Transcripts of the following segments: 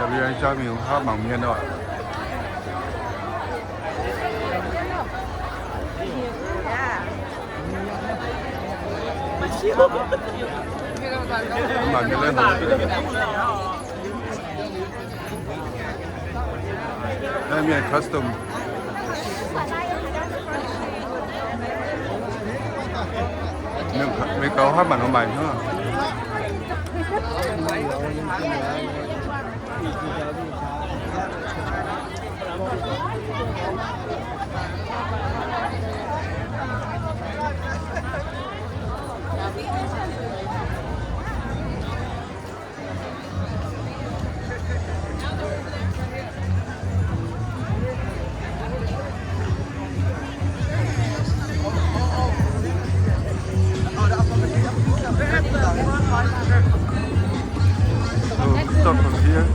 Liuz aengx jaa mingh haav mangc mienh oc. Mangc mienh la'hungh. Naaiv mienh custom. Mienh gaux haav mangc maaic hnangv. So, stop from here.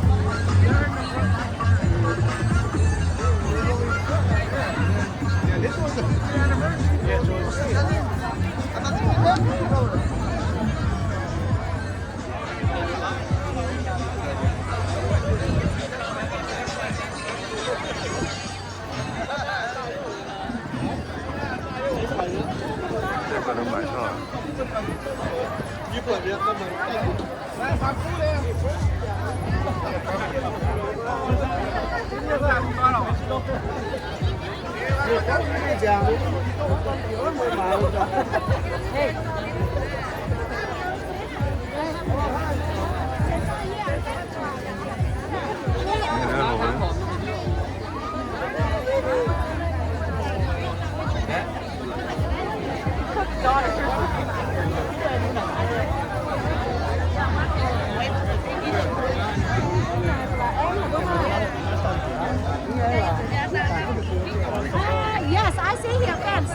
Ah, yes, I see here fence.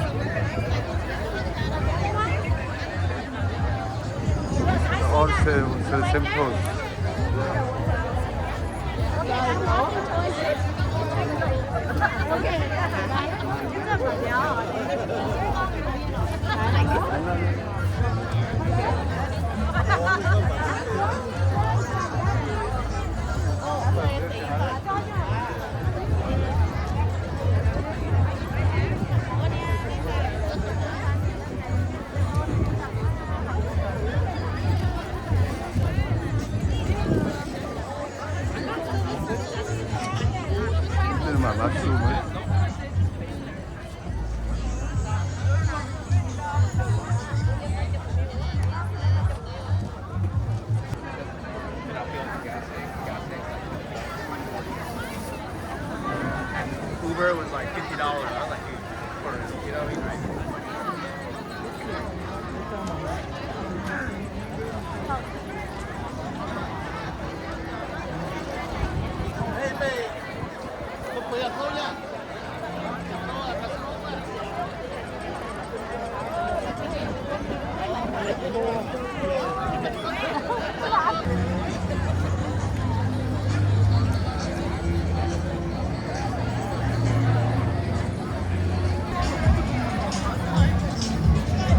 All same, same, same clothes. Uber was like fifty dollars. I was like, dude, for, you know what I mean? Right?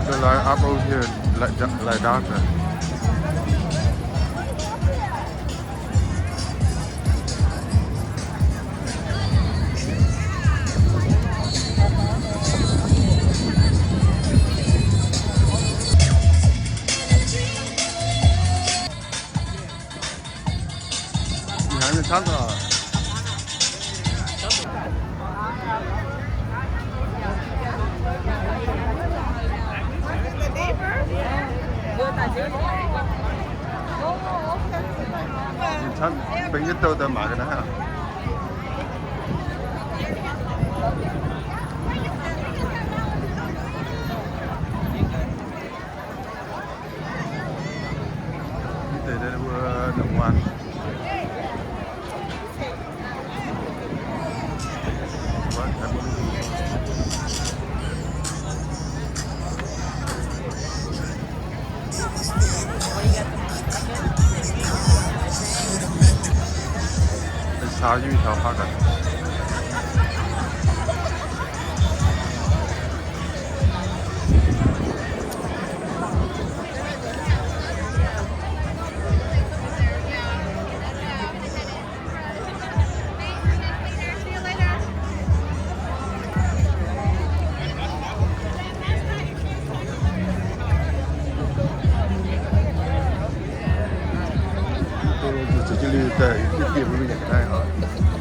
The line up over here, like, like darker. Ninh caux benx yietc douh daaih mangc ga'naaiv. Mv deix mbuo nongx muangx. Caux nyei caux faqv gaax. Daaih diqv dieh mbuo mingh naaic ga'naaiv oc.